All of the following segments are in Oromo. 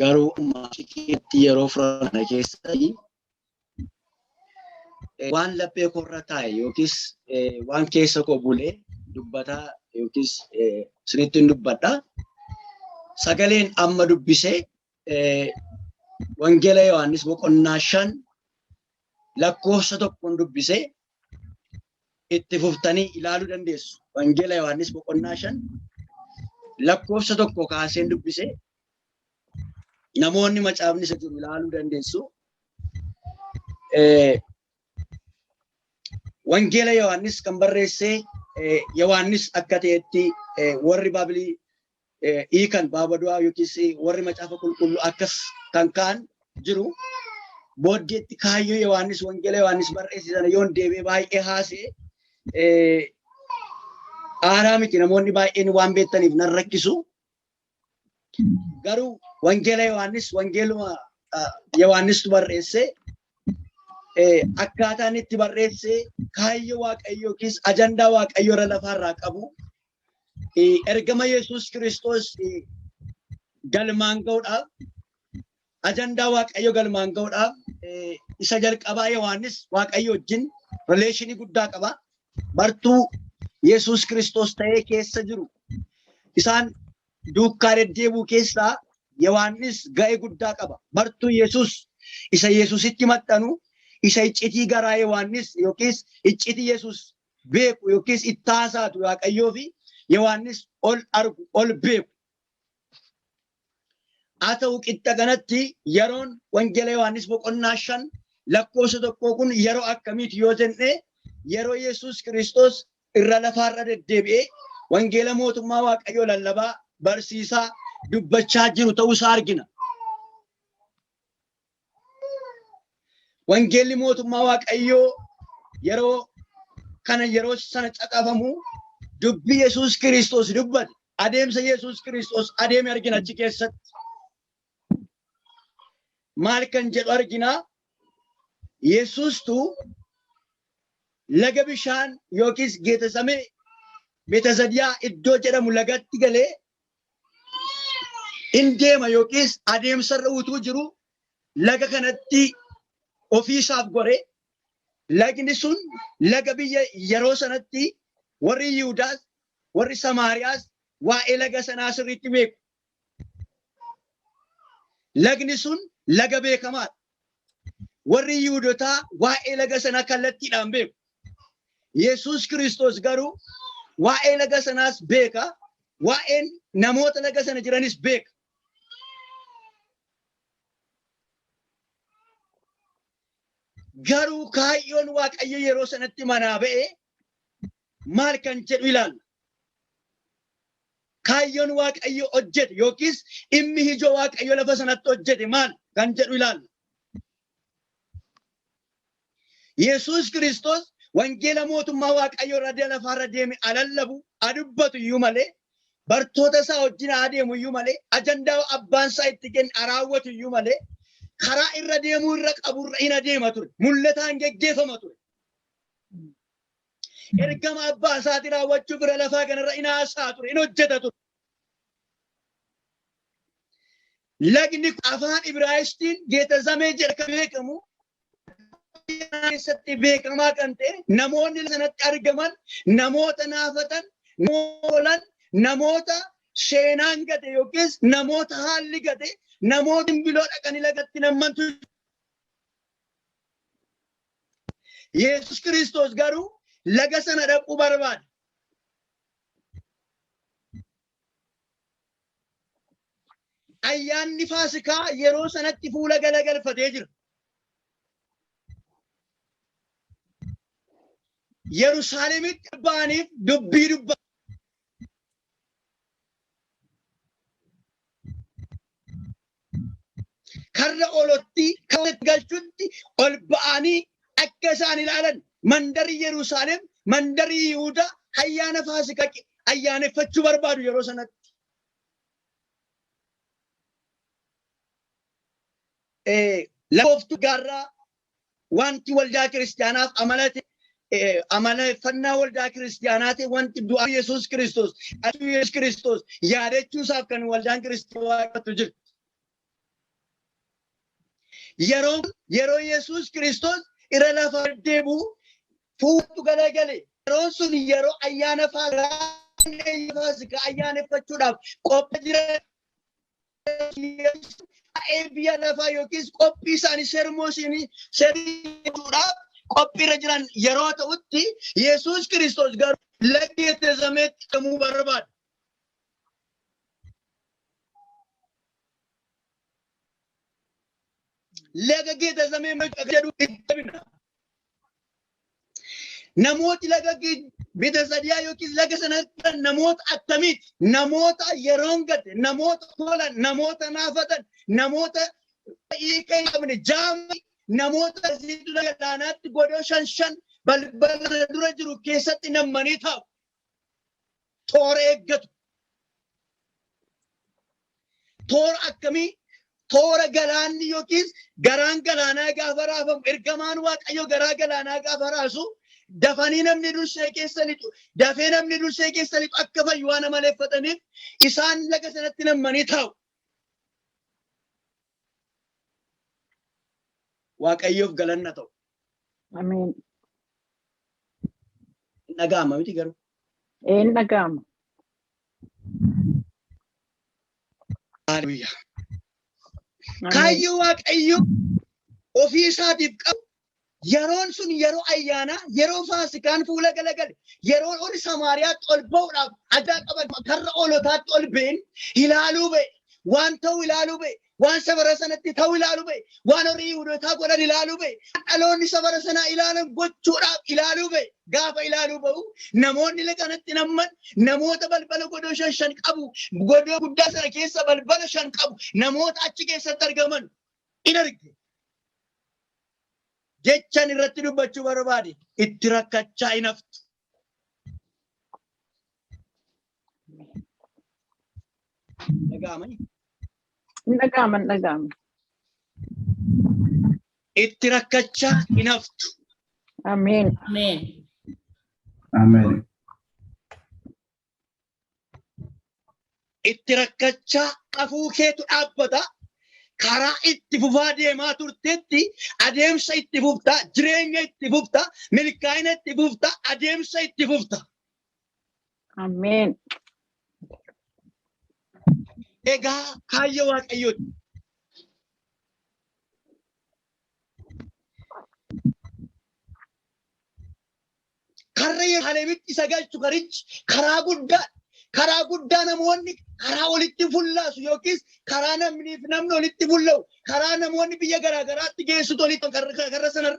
Garuu keessatti yeroo fudhanna keessatti waan laphee koorra taa'e yookiis waan keessa koo bulee dubbataa yookiis isinitti hin dubbadha. Sagaleen amma dubbisee Wangeela Yohaannis boqonnaa 5 lakkoofsa 1 dubbisee itti fuftanii ilaaluu dandeessu. Wangeela Yohaannis boqonnaa 5 lakkoofsa 1 kaaseen dubbisee namoonni macaafni isa jiru ilaaluu dandeessu. Wangeela Yohaannis kan barreesse Yohaannis akka ta'etti warri Baabilii hiikan Baabadu'aa yookiis warri macaafa qulqulluu akkas kan ka'an jiru. Booddeetti kaayyoo Yohaannis Wangeela Yohaannis barreesse sana yoon deebi'ee baay'ee haasa'e haaraa miti, namoonni baay'een waan beektaniif nan rakkisu. Garuu Wangeela Yohaannis Wangeeluma Yohaannistu barreesse akkaataan itti barreesse kaayyoo Waaqayyoo yookiis ajandaa Waaqayyoo irra lafaarraa qabu ergama Yesuus Kiristoos galmaan ga'uudhaaf ajandaa Waaqayyoo galmaan ga'uudhaaf isa jalqabaa Yohaannis Waaqayyo wajjin rileeshinii guddaa qaba. Bartuu Yesuus Kiristoos ta'ee keessa jiru. Isaan duukaa deddeebi'u keessaa Yohaannis ga'ee guddaa qaba. Bartuu Yesuus isa Yesuusitti maxxanu isa iccitii garaa Yohaannis yookiis iccitii Yesuus beeku yookiis itti haasaatu Waaqayyoo fi Yohaannis ol argu ol beeku. Haa ta'u qixxa kanatti yeroon Wangeela Yohaannis boqonnaa 5 lakkoofsa 1 kun yeroo akkamiiti yoo jenne yeroo Yesuus Kiristoos irra lafaarra deddeebi'ee wangeela mootummaa Waaqayyoo lallabaa barsiisaa dubbachaa jiru ta'uu isaa argina. Wangeelli mootummaa Waaqayyoo yeroo kana yeroo sana caqafamu dubbii Yesuus Kiristoos dubbate adeemsa Yesuus Kiristoos adeeme argina achi keessatti. Maal kan jedhu argina? Yesuustu laga bishaan yookiis Geetasamee Beetazadiyaa iddoo jedhamu lagatti galee in deema yookiis adeemsarra utuu jiru laga kanatti ofiisaaf gore. Lagni sun laga biyya yeroo sanatti warri Yihudaas warri Samaariyaas waa'ee laga sanaa sirriitti beeku. Lagni sun laga beekamaadha. Warri Yihudotaa waa'ee laga sanaa kallattiidhaan beeku. Yesuus Kiristoos garuu waa'ee laga sanaas beeka, waa'een namoota laga sana jiranis beeka. Garuu kaayyoon Waaqayyo yeroo sanatti manaa ba'e maal kan jedhu ilaalla. Kaayyoon Waaqayyo hojjete yookiis dhimmi ijoo Waaqayyo lafa sanatti hojjete maal kan jedhu ilaalla. Yesuus Kiristoos wangeela mootummaa Waaqayyo irra lafaarra deeme alallabu adubbatu iyyuu malee bartoota isaa wajjin adeemu iyyuu malee ajandaa abbaan isaa itti kenne raawwatu iyyuu malee karaa irra deemuu irra qabu irra hin adeema ture. Mul'ataan geggeeffama ture. Ergama abbaa isaatii raawwachuuf irra lafaa kanarra hin haasaa ture, hin hojjeta ture. Lagni afaan Ibraayisxiin Geetazamee jedha kan beekamu keessatti beekamaa kan ta'e namoonni sanatti argaman namoota naafatan, namoota namoota seenaan gate yookiis namoota haalli gate, namoota biloo dhaqanii lagatti nammantu. Yesuus Kiristoos garuu laga sana dhaquu barbaade. Ayyaanni Faasikaa yeroo sanatti fuula galagalfatee jira. Yerusaalemitti ba'aniif dubbii dubbata. Karra olotti karra galchutti ol ba'anii akka isaan ilaalan mandarri Yerusaalem mandarri Yihudaa ayyaana Faasikaa ayyaaneffachuu barbaadu yeroo sanatti. Lakkooftuu gaarraa wanti waldaa kiristaanaaf amalate amaleffannaa waldaa kiristaanaa ta'e wanti du'a Yesuus Kiristoos dhalachuu Yesuus Kiristoos yaadachuusaaf kan waldaan kiristaanaa waaqeffatu jirti. Yeroo Yesuus Kiristoos irra lafa deebi'u fuultu galagale. Yeroon sun yeroo ayyaana Faasikaa ayyaaneffachuudhaaf qophii jira. Biyya lafaa yookiis qophii isaanii sermoosiinii sermoosiidhaaf qophiirra jiran yeroo ta'utti Yesuus Kiristoos garuu laga Geetsemeetti argamuu barbaada. Laga Geetsemee jedhu itti bina. Namooti laga Beetesadiyaa yookiis laga sanatti namoota akkamiiti? Namoota yeroon gate, namoota tolan, namoota naafatan, namoota hiika hin qabne, jaama, namoota dura galaanaatti godoo shan shan balbala dura jiru keessatti nammanii taa'u. Toora eeggatu. Toora akkamii? Toora galaanni yookiis garaan galaanaa gaafa raafamu, ergamaan Waaqayyoo garaa galaanaa gaafa raasu, dafanii namni dursee keessa lixu, dafee namni dursee keessa lixu akka fayyu waan amaleeffataniif isaan laga sanatti nammanii taa'u. Waaqayyoof galanna ta'u. Ameen. Hin dhaga'ama miti garuu. Hin dhaga'ama. Haleluuyaa. Kaayyoo Waaqayyo ofii isaatiif qabu yeroon sun yeroo ayyaanaa, yeroo Faasikaan fuula galagale, yeroo ol Samaariyaatti ol ba'uudhaaf ajaa qaban karra oolotaatti ol ba'een ilaaluu ba'e, waan ta'u ilaaluu ba'e, waan safara sanatti ta'u ilaaluu ba'e, waan horii Yihuudootaa godhan ilaaluu ba'e, dhaloonni safara sanaa ilaalan gochuudhaaf ilaaluu ba'e. Gaafa ilaaluu ba'u namoonni laganatti namman namoota balbala godoo shan shan qabu, godoo guddaa sana keessa balbala shan qabu, namoota achi keessatti argaman in arge. Jechan irratti dubbachuu barbaade itti rakkachaa hin haftu. Dhaga'amanii? Hin dhaga'ama, hin dhaga'ama. Itti rakkachaa hin haftu. Ameen. Ameen. Ameen. Itti rakkachaa hafuu keetu dhaabbata. Karaa itti fufaa deemaa turtetti adeemsa itti fufta, jireenya itti fufta, milkaa'ina itti fufta, adeemsa itti fufta. Ameen. Egaa kaayyoo Waaqayyooti. Karra Yerusaalemitti isa galchu karichi karaa guddaa, karaa guddaa namoonni karaa walitti fullaasu yookiis karaa namniif namni walitti fulla'u, karaa namoonni biyya garaagaraatti geessutu walitti karra sanarra.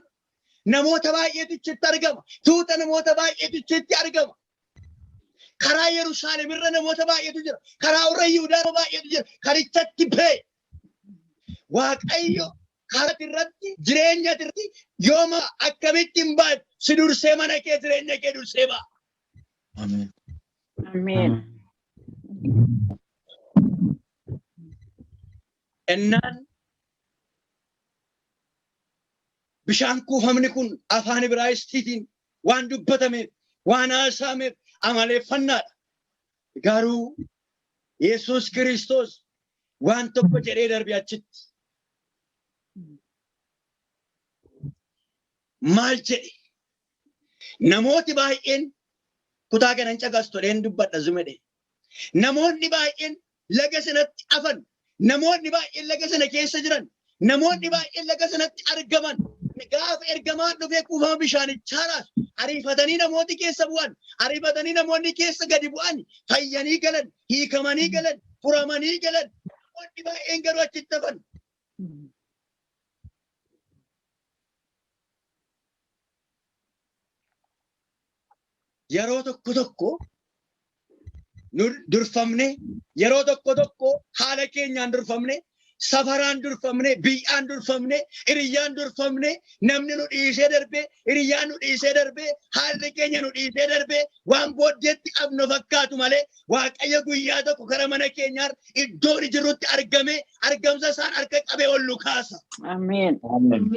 Namoota baay'eetu achitti argama. Tuuta namoota baay'eetu achitti argama. Karaa Yerusaalem irra namoota baay'eetu jira. Karaa warra Yihudaa nama baay'eetu jira. Karichatti ba'e. Waaqayyo karaa irratti jireenya irratti yooma akkamitti hin baatu si dursee mana kee jireenya kee dursee ba'a. Ameen. Ameen. Ennaan bishaan kuufamni kun afaan Ibraayisxiitiin waan dubbatameef waan haasa'ameef amaleeffannaadha. Garuu Yesuus Kiristoos waan tokko jedhee darbe achitti. Maal jedhe? Namooti baay'een kutaa kanan caqastu jedheen dubbadha zumedhe. Namoonni baay'een laga sanatti afan, namoonni baay'een laga sana keessa jiran, namoonni baay'een laga sanatti argaman, gaafa ergamaan dhufee kuufama bishaanichaa raasu, ariifatanii namooti keessa bu'an, ariifatanii namoonni keessa gadi bu'an, fayyanii galan, hiikamanii galan, furamanii galan, namoonni baay'een garuu achitti hafan. Yeroo tokko tokko nu durfamne, yeroo tokko tokko haala keenyaan durfamne, safaraan durfamne, biyyaan durfamne, hiriyyaan durfamne, namni nu dhiisee darbe, hiriyyaan nu dhiisee darbe, haalli keenya nu dhiisee darbe, waan booddeetti qabnu fakkaatu malee Waaqayyo guyyaa tokko gara mana keenyaa iddoo inni jirutti argame, argamsa isaan harka qabee ol nu kaasa. Ameen. Ameen.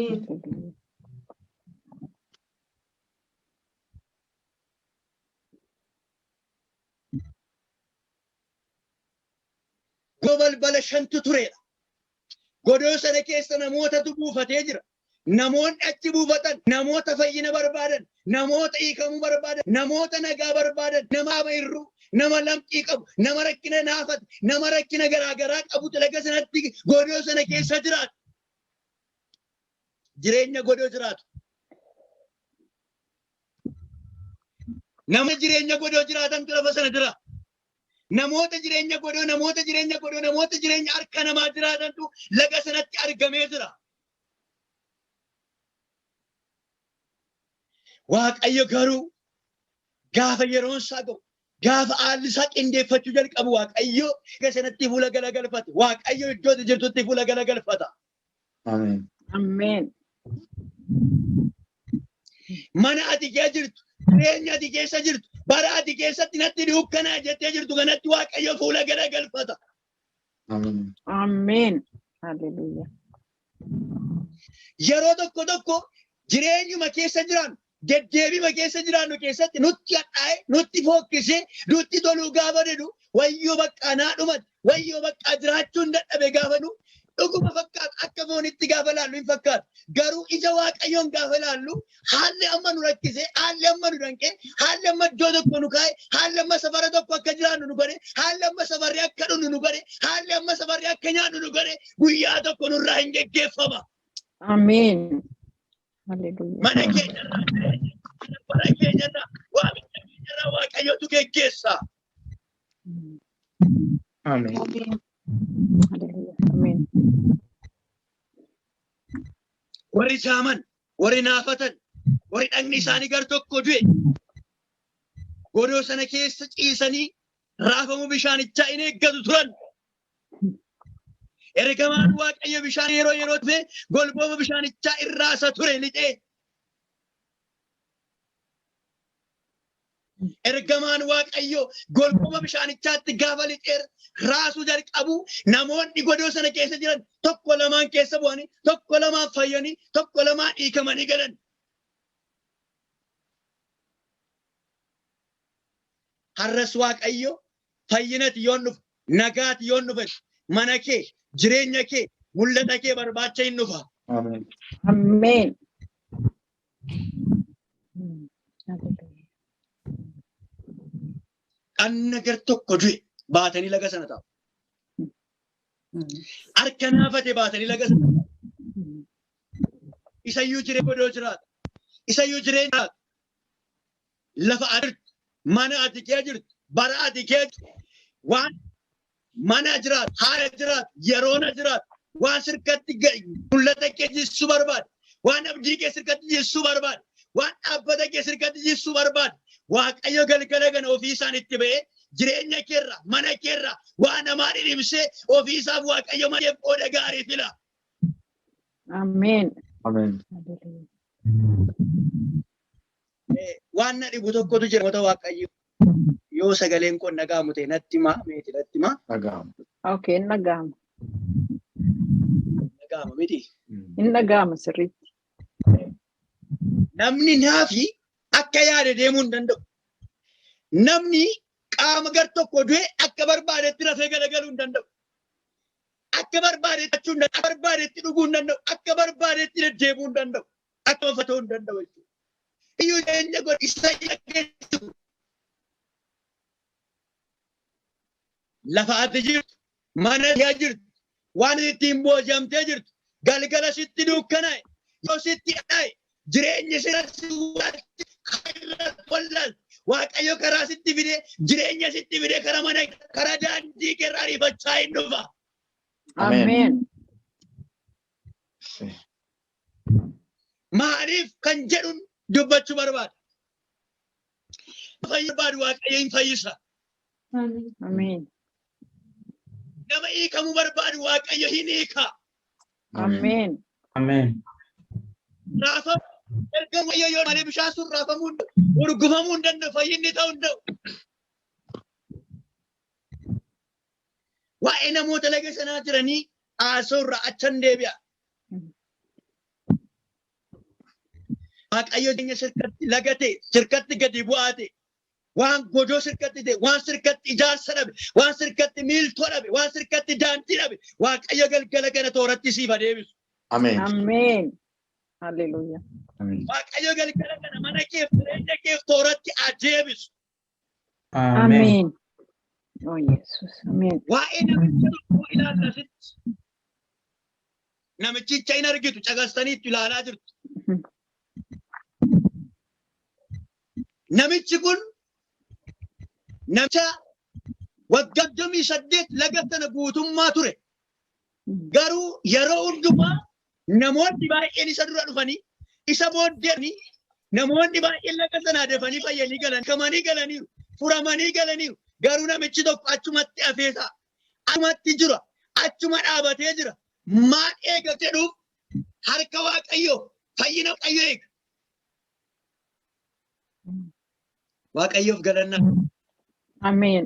Godoo balbala shantu turedha. Godoo sana keessa namootatu buufatee jira. Namoonni achi buufatan namoota fayyina barbaadan, namoota hiikamuu barbaadan, namoota nagaa barbaadan, nama hir'uu, nama lamxii qabu, nama rakkina naafate, nama rakkina garaagaraa qabutu laga sanatti godoo sana keessa jiraatu. Jireenya godoo jiraatu. Nama jireenya godoo jiraatantu lafa sana jira. Namoota jireenya godoo, namoota jireenya godoo, namoota jireenya harka namaa jiraatantu laga sanatti argamee jira. Waaqayyo garuu gaafa yeroon isaa ga'u, gaafa haalli isaa qindeeffachuu jalqabu Waaqayyo laga sanatti fuula galagalfate. Waaqayyo iddoo ati jirtutti fuula galagalfata. Ameen. Ameen. Mana ati keessa jirtu, jireenya ati keessa jirtu, bara ati keessatti natti dukkanaa jettee jirtu kanatti Waaqayyo fuula galagalfata. Ameen. Ameen. Hallelujah. Yeroo tokko tokko jireenyuma keessa jiraannu, deddeebima keessa jiraannu keessatti nutti hadhaa'e, nutti fokkisee, nutti toluu gaafa jedhu wayyoo baqqaa naa dhumate, wayyoo baqqaa jiraachuun dadhabe gaafa nu dhuguma fakkaatu akka foonitti gaafa laallu hin fakkaatu. Garuu ija Waaqayyoon gaafa laallu haalli amma nu rakkise, haalli amma nu danqe, haalli amma iddoo tokko nu kaa'e, haalli amma safara tokko akka jiraannu nu godhe, haalli amma safarri akka dhugnu nu godhe, haalli amma safarri akka nyaannu nu godhe guyyaa tokko nurraa hin geggeeffama. Ameen. Hallelujah. Mana keenyarraa, bara keenyarraa, waamicha keenyarraa Waaqayyotu geggeessa. Ameen. Hallelujah. Ameen. Warri jaaman, warri naafatan, warri dhagni isaanii gar tokko du'e godoo sana keessa ciisanii raafamuu bishaanichaa in eeggatu turan. Ergamaan Waaqayyo bishaan yeroo yeroo dhufe golbooma bishaanichaa irraa isa ture lixee. Ergamaan Waaqayyo golbooma bishaanichaatti gaafa lixee raasuu jalqabu namoonni godoo sana keessa jiran tokko lamaan keessa bu'anii, tokko lamaan fayyanii, tokko lamaan hiikamanii galan. Har'as Waaqayyo fayyinati yoon dhufe, nagaati yoon dhufe, mana kee, jireenya kee, mul'ata kee barbaacha hin dhufa. Ameen. Ameen. Hallelujah. Dhanna gar tokko du'e baatanii laga sana taa'u. Harka naafate baatanii laga sana taa'u. Isayyuu jireenya godoo jiraata. Isayyuu jireenya jiraata. Lafa ati jirtu, mana ati kee jirtu, bara ati kee jirtu, waan mana jiraatu, haala jiraatu, yeroona jiraatu, waan sirkatti mul'ata kee jissuu barbaada, waan abdii kee sirkatti jissuu barbaada, waan dhaabbata kee sirkatti jissuu barbaada. Waaqayyo galgala kana ofii isaan itti ba'ee jireenya keerra, mana keerra waan namaa dhidhimsee ofii isaaf Waaqayyo malee qooda gaarii fila. Ameen. Ameen. Hallelujah. Waan na dhibu tokkotu jira namoota Waaqayyo. Yoo sagaleen kun dhaga'amu ta'e natti himaa, meeti natti himaa. Dhaga'ama. Okay, hin dhaga'ama. Dhaga'ama miti. Hin dhaga'ama sirriitti. Namni naafi akka yaade deemuu hin danda'u. Namni qaama gar tokko du'e akka barbaadetti rafee galagaluu hin danda'u. Akka barbaadetti achuu hin danda'u. Akka barbaadetti dhuguu hin danda'u. Akka barbaadetti deddeebi'uu hin danda'u. Akka uffatuu hin danda'u jechuudha. Iyyuu jireenya godhe isa geessisu. Lafa ati jirtu, mana kee jirtu, waan ittiin booji'amtee jirtu, galgala sitti dukkanaa'e, yoo sitti dha'e, jireenyi sirratti wallaalte, Waaqayyo karaa sitti fidee, jireenya sitti fidee karaa mana, karaa daandii keerraa ariifachaa hin dhufa. Ameen. Maaliif kan jedhuun dubbachuu barbaada. Fayyi barbaadu Waaqayyo hin fayyisa. Ameen. Nama hiikamuu barbaadu Waaqayyo hin hiika. Ameen. Ameen. Raafamu erga Waaqayyo yoo malee bishaan sun raafamuu hin danda'u, urgufamuu hin danda'u, fayyinni ta'uu hin danda'u. Waa'ee namoota laga sanaa jiranii haasoo irraa achan deebi'a. Waaqayyo jireenya sirkatti laga ta'e, sirkatti gadi bu'aa ta'e, Waan godoo sirkatti ta'e, waan sirkatti ijaarsa dhabe, waan sirkatti miiltoo dhabe, waan sirkatti daandii dhabe, Waaqayyo galgala kana tooratti siif adeemisu. Ameen. Ameen. Hallelujah. Ameen. Waaqayyo galgala kana mana keef jireenya keef tooratti adeemisu. Ameen. Ameen. Oh Yesus. Ameen. Waa'ee namicha tokkoo ilaalla asitti. Namichicha hin argitu cagastanii itti ilaalaa jirtu. Namichi kun namicha waggaa 28 laga sana guutummaa ture. Garuu yeroo hundumaa namoonni baay'een isa dura dhufanii isa booddee namoonni baay'een laga sanaa dafanii fayyanii galan kamanii galaniiru furamanii galaniiru. Garuu namichi tokko achumatti hafee ta'a. Achumatti jira. Achuma dhaabatee jira. Maal eega jedhuuf harka Waaqayyoo fayyina Waaqayyoo eega. Waaqayyoof galannaa. Ameen.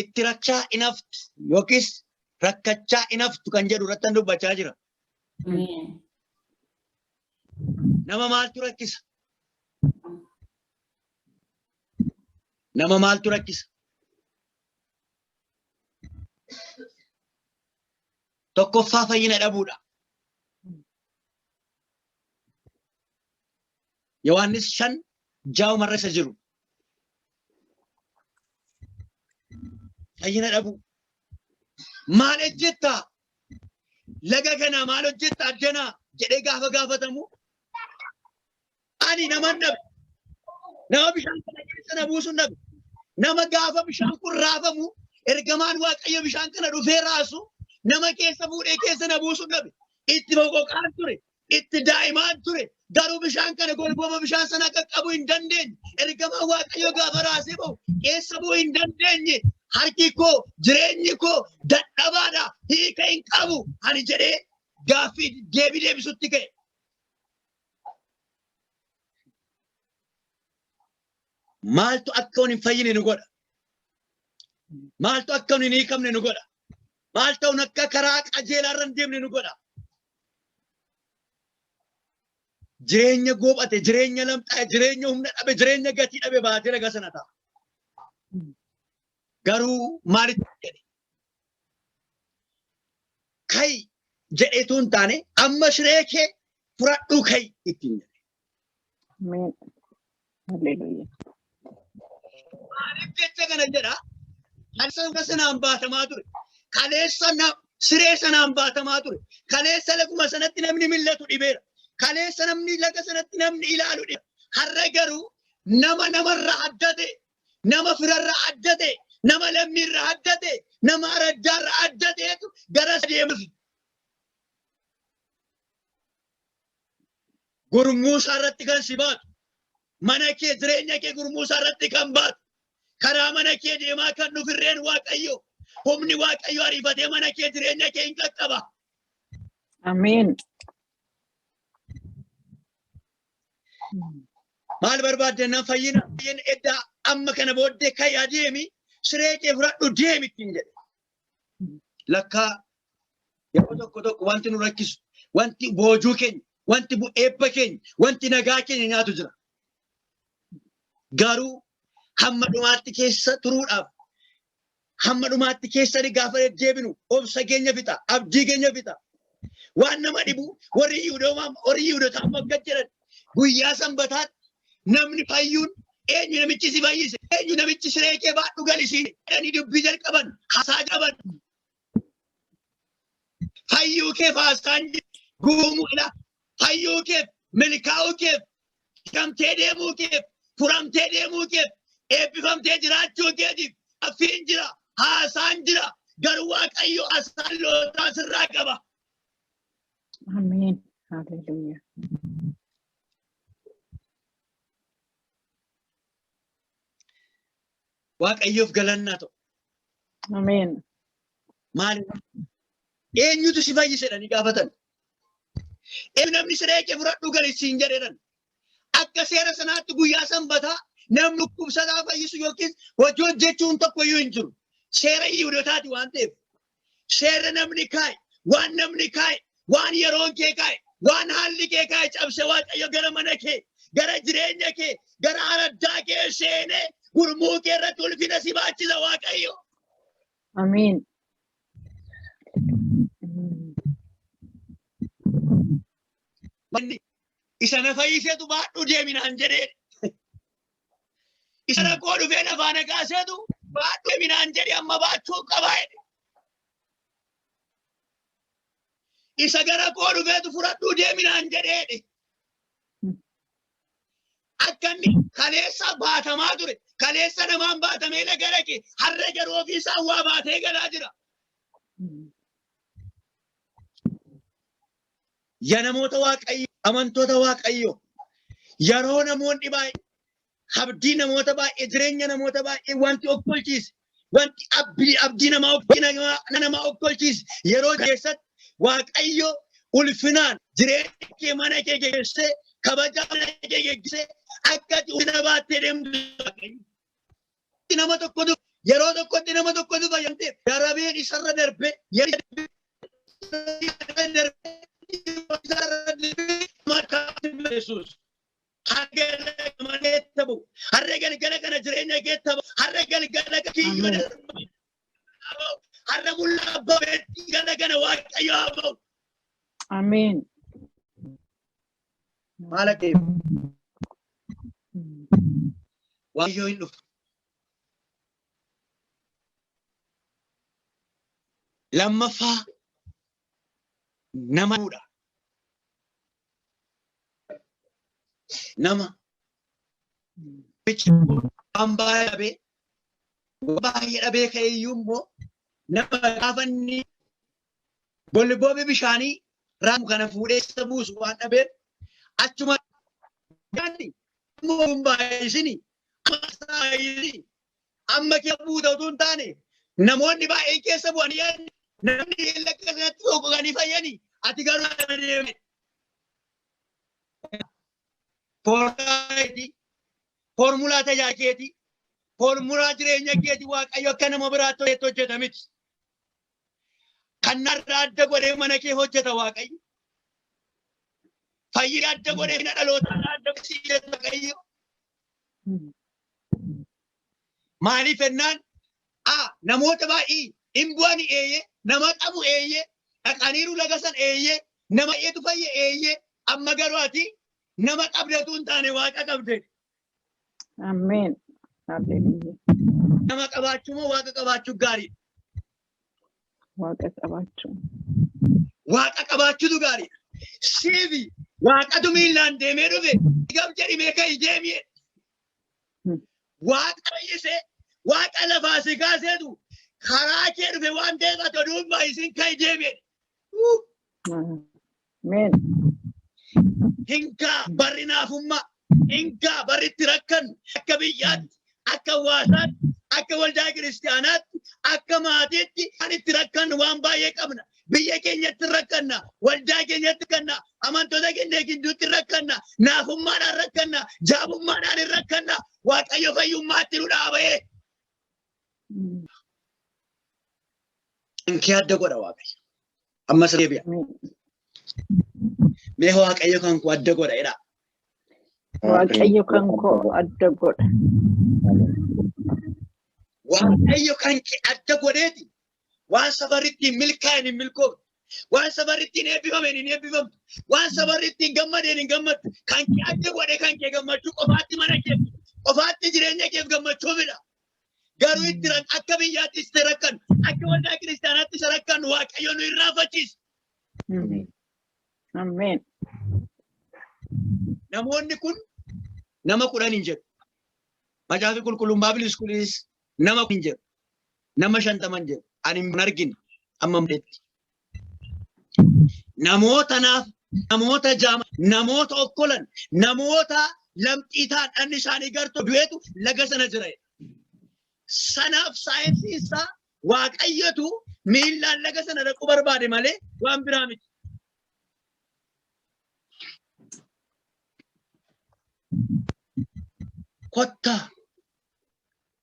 Itti rakkachaa hin haftu yookiis rakkachaa hin haftu kan jedhu irratti dubbachaa jira. Ameen. Nama maaltu rakkisa? Nama maaltu rakkisa? Tokkoffaa fayyina dhabuudha. Yohaannis 5:6 isa jiru. Fayyina dhabuu. Maal hojjettaa? Laga kana maal hojjettaa addanaa jedhee gaafa gaafatamu ani naman dhabe. Nama bishaan kana keessa na buusu dhabe. Nama gaafa bishaan kun raafamu ergamaan Waaqayyo bishaan kana dhufee raasu nama keessa fuudhee keessa na buusu dhabe. Itti boqoqaan ture. Itti daa'imaan ture. Garuu bishaan kana golboma bishaan sana qaqqabuu hin dandeenye. Ergamaan Waaqayyo gaafa raasee bahu keessa bu'uu hin dandeenye. Harki koo jireenyi koo dadhabaadha. Hiika hin qabu. Ani jedhee gaaffii deebii deebisutti ka'e. Maaltu akka hin fayyine nu godha? Maaltu akka hin hiikamne nu godha? Maaltu akka karaa qajeelaa irra hin deemne nu godha? Jireenya goophate, jireenya lamxaa'e, jireenya humna dhabe, jireenya gatii dhabe baatee laga sana ta'a. Garuu maalitti jedhe? Kai jedheetu hin taane amma siree kee fudhadhuu kai ittiin jedhe. Ameen. Hallelujah. Maaliif jecha kana jedha? Kaleessa sanaan baatamaa ture. Kaleessa siree sanaan baatamaa ture. Kaleessa laguma sanatti namni millatu dhibeera. Kaleessa namni laga sanatti namni ilaalu dhibeera. Har'a garuu nama namarraa adda ta'e, nama firarraa adda ta'e, nama lammiirraa adda ta'e, nama araddaarraa adda ta'etu gara deemuuf. Gurmuu isaa irratti kan si baatu, mana kee jireenya kee gurmuu isaa irratti kan baatu, karaa mana kee deemaa kan dhufirreen Waaqayyo, humni Waaqayyo ariifatee mana kee jireenya kee hin qaqqaba. Ameen. Maal barbaadde nan fayyina? Fayyina eddaa amma kana booddee kai adeemi siree kee fudhadhu deemi ittiin jedhe. Lakkaa yeroo tokko tokko wanti nu rakkisu, wanti boojuu keenya, wanti eebba keenya, wanti nagaa keenya nyaatu jira. Garuu hamma dhumaatti keessa turuudhaaf, hamma dhumaatti keessa gaafa deddeebinu obsa keenya fixa, abdii keenya fixa. Waan nama dhibu warri Yihuudootaa amma akkas jedhan guyyaa sanbataatti namni fayyuun eenyu namichi si fayyise, eenyu namichi siree kee baadhu galisi jedhanii dubbii jalqaban, haasaa qaban. Fayyuu keef haasaan guumuudha. Fayyuu keef, milkaa'uu keef, hiikamtee deemuu keef, furamtee deemuu keef, eebbifamtee jiraachuu keetiif affiin jira, haasaan jira. Garuu Waaqayyo haasaan lootaa sirraa qaba. Ameen. Hallelujah. Waaqayyoof galannaa ta'u. Ameen. Maali? Eenyutu si fayyise jedhanii gaafatan. Eenyu namni siree kee fudhadhu gali siin jedhan. Akka seera sanaatti guyyaa sanbataa namni dhukkubsataa fayyisu yookiis hojii hojjechuun tokko iyyuu hin jiru. Seera Yihuudootaati waan ta'eef. Seera namni kaa'e, waan namni kaa'e, waan yeroon kee kaa'e, waan haalli kee kaa'e cabse Waaqayyo gara mana kee, Gara jireenya kee, gara araddaa kee seenee gurmuu kee irratti ulfina si baachisa Waaqayyo. Ameen. Manni isa na fayyisetu baadhu deeminaan jedhee. Isa rakkoo dhufee lafaa na kaasetu baadhu deeminaan jedhee amma baachuu qabaa jedhe. Isa gara koo dhufeetu fudhadhuu deeminaan jedhee. Akka inni kaleessa baatamaa ture, kaleessa namaan baatamee laga dhaqe, har'a garuu ofiisaa waa baatee galaa jira. Yaa namoota Waaqayyo, amantoota Waaqayyo, yeroo namoonni baay'ee abdii namoota baay'ee, jireenya namoota baay'ee wanti okkolchiise, wanti abdii namaa okkolchiise, yeroo keessatti Waaqayyo ulfinaan jireenya kee mana kee geessee, kabaja mana kee geessee, akka ati ulfina baattee deemtu Waaqayyo. Nama tokkotu yeroo tokkotti nama tokkotu fayyamtee darabeen isarra darbee yeroo darbee isarra darbee mataa Yesuus. Har'a galgala kana jireenya keetta ba'u. Har'a galgala kiyyoo darba. Har'a mul'aa babeetti gala kana Waaqayyo haa ba'u. Ameen. Maal akka Waaqayyo hin dhufu. Lammaffaa nama fuudha. Nama waan baay'ee dhabee waan baay'ee dhabee ka'e iyyuu immoo nama gaafa inni golboobi bishaanii raamu kana fuudhee isa buusu waan dhabeef achuma immoo hin baay'isini amma keessa buuta utuu hin taane namoonni baay'een keessa bu'anii yaadni namni lakka sanatti foqoqanii fayyanii ati garuu deeme. Foormulaa tajaajila keetii, foormulaa jireenya keetii Waaqayyo akka nama biraatti hojjeta miti. Kanarraa adda godhee mana kee hojjeta Waaqayyo. Fayyina adda godhee dhaloota adda godhee Waaqayyo. Maaliif jennaan namoota baay'ee hin bu'ani eeyyee, nama qabu eeyyee, dhaqaniiru laga san eeyyee, nama baay'eetu fayye eeyyee, amma garuu ati nama qabdatu hin taane Waaqa qabde. Ameen. Hallelujah. Nama qabaachuu moo Waaqa qabaachuu gaariidha? Waaqa qabaachuu. Waaqa qabaachuutu gaariidha. Siifi Waaqatu miillaan deemee dhufe gam jedhimee ka'ii deemee. Waaqa fayyisee Waaqa lafaa si kaaseetu karaa kee dhufe waan ta'eef ati oduun baay'isin ka'ii deemee. Ameen. Hingaa barri naafummaa, hingaa barri itti rakkannu akka biyyaatti, akka hawaasaatti, akka waldaa kiristaanaatti, akka maatiitti kan itti rakkannu waan baay'ee qabna. Biyya keenyatti rakkanna, waldaa keenyatti rakkanna, amantoota keenya gidduutti rakkanna, naafummaadhaan rakkanna, jaabummaadhaan hin rakkanna. Waaqayyo fayyummaatti nu dhaabee. Inkee adda godha Waaqayyo. Ammas deebi'a. Mee Waaqayyo kan koo adda godha jedhaa. Waaqayyo kan koo adda godha. Waaqayyo kan kee adda godheeti. Waan safarri ittiin milkaa'een hin milkoofne. Waan safarri ittiin eebbifameen hin eebbifamtu. Waan safarri ittiin gammadeen hin gammaddu. Kan kee adda godhe kan kee gammachuu qofaatti mana kee qofaatti jireenya keef gammachuu fida. Garuu itti akka biyyaatti itti rakkannu, akka waldaa kiristaanaatti isa rakkannu Waaqayyo nu irraanfachiisa. Ameen. Namoonni kun nama 10 hin jedhu. Macaafi qulqulluun Baabilis Iskuulis nama hin jedhu. Nama 50 hin jedhu. Ani hin argine amma ammaatti. Namoota naaf, namoota jaama, namoota okkolan, namoota lamxii ta'an dhalli isaanii gartoo du'eetu laga sana jira. Sanaaf saayinsii isaa Waaqayyotu miillaan laga sana dhaquu barbaade malee waan biraa miti. Kottaa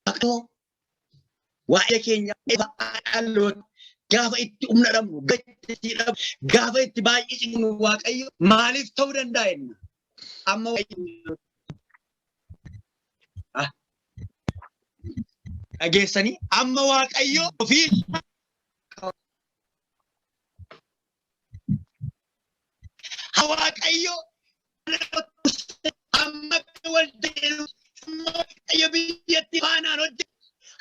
Waaqayyoo waa'ee keenya dhaloota gaafa itti humna dhabnu, gaafa itti baay'ee cimnu Waaqayyo maaliif ta'uu danda'a jenna? Amma dhageessanii amma Waaqayyo ofii Waaqayyo amma waldaa amma Waaqayyo biyyatti faanaan hojjetu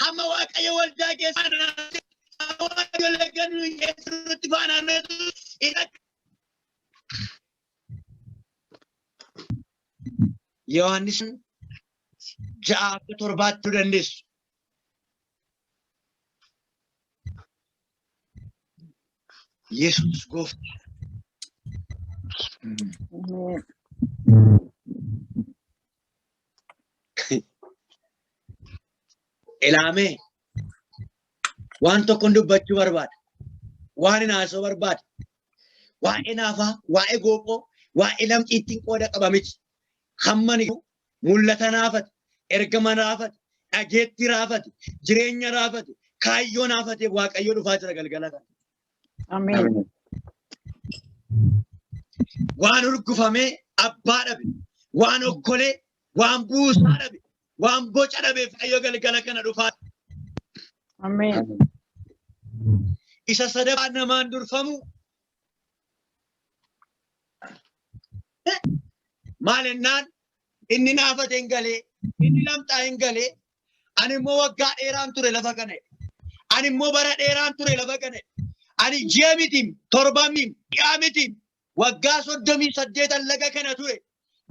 amma Waaqayyo waldaa keessa faanaan hojjetu amma Waaqayyo laga nuyi keessa nutti faanaan hojjetu. Yohaannis 6-7 dandeessu. Yesuus gooftaa. Ameen. Ilaamee waan tokkoon dubbachuu barbaada. Waan hin haasoo barbaada. Waa'ee naafaa, waa'ee goophoo, waa'ee lamxiittiin qooda qaba miti. Hamma ni mul'ata naafate, ergama naafate, dhageetti raafate, jireenya raafate, kaayyoo naafate Waaqayyo dhufaa jira galgala kana. Ameen. Waan urgufamee abbaa dhabe, waan okkolee, waan buusaa dhabe, waan boca dhabe Waaqayyo galgala kana dhufaa. Ameen. Isa sadaffaa namaan durfamu maal ennaan inni naafate hin galee, inni lamxaa hin galee, ani immoo waggaa dheeraan ture lafa kana. Ani immoo bara dheeraan ture lafa kana. Ani ji'a miti, torba miti, dhi'a miti, waggaa 38 laga kana ture.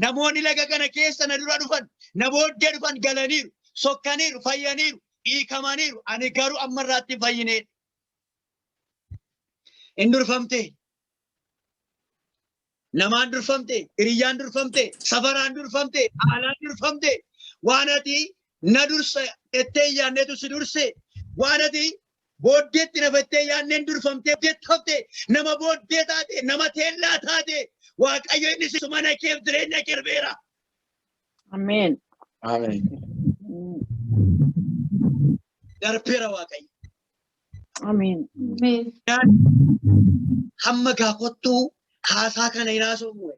Namoonni laga kana keessa na dura dhufan, na booddee dhufan galaniiru, sokkaniiru, fayyaniiru, hiikamaniiru. Ani garuu amma irraatti hin fayyine. Hin durfamte. Namaan durfamte, hiriyyaan durfamte, safaraan durfamte, haalaan durfamte. Waan ati na dursa jettee yaadnetu si durse. Waan ati booddeetti na fattee yaadneen durfamtee hafte, nama booddee taate, nama teellaa taate, Waaqayyo inni si mana keef jireenya kee darbeera. Ameen. Ameen. Darbeera Waaqayyo. Ameen. Hamma gaafottuu haasaa kana hin haasofnu.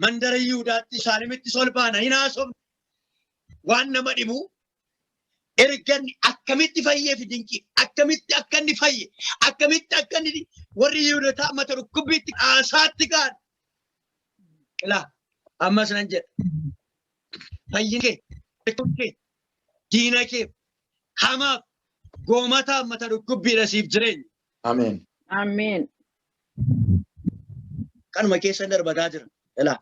Mandara Yihudaatti Saalemittis ol baana hin haasofnu. Waan nama dhibu erga akkamitti fayyee fi dinqii akkamitti akka inni fayye akkamitti akka inni warri Yihudotaa mata dhukkubbiitti haasaatti ka'an. Ilaa ammas nan jedha. Fayyina kee, kee, diina kee, hamaaf, goomataaf mata dhukkubbiidha siif jireenya. Ameen. Ameen. Kanuma keessa darbataa jira. Ilaa.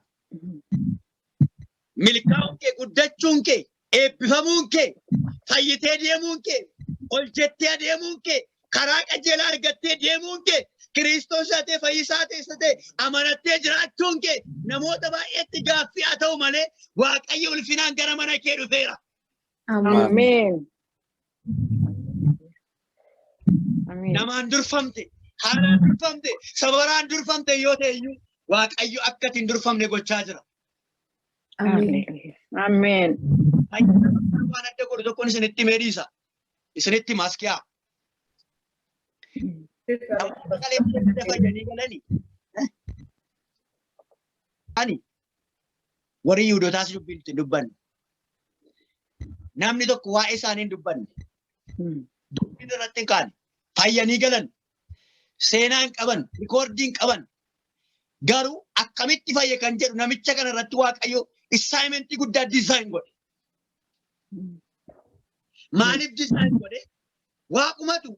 Milkaa'uun kee, guddachuun kee, eebbifamuun kee, fayyitee deemuun kee, ol jettee adeemuun kee, karaa qajeelaa argattee deemuun kee, Kiristoos ta'ee fayyisaa ta'e amanattee jiraachuun kee namoota baay'eetti gaaffii haa ta'u malee Waaqayyo ulfinaan gara mana kee dhufeera. Ameen. Ameen. Namaan durfamte, haalaan durfamte, sabaraan durfamte yoo ta'e iyyuu Waaqayyo akka ati hin durfamne gochaa jira. Ameen. Waan adda godhu tokkoon isinitti himee dhiisa. Isinitti maskiyaa. Namoota kalee fayyanii galanii. Ani warri Yihuudootaas dubbiin hin dubbanne. Namni tokko waa'ee isaanii hin dubbanne. Dubbiin irratti hin kaane. Fayyanii galan. Seenaa hin qaban. Rikoordii hin qaban. Garuu akkamitti fayye kan jedhu namicha kana irratti Waaqayyo assignmentii guddaa design godhe. Maaliif design godhe? Waaqumatu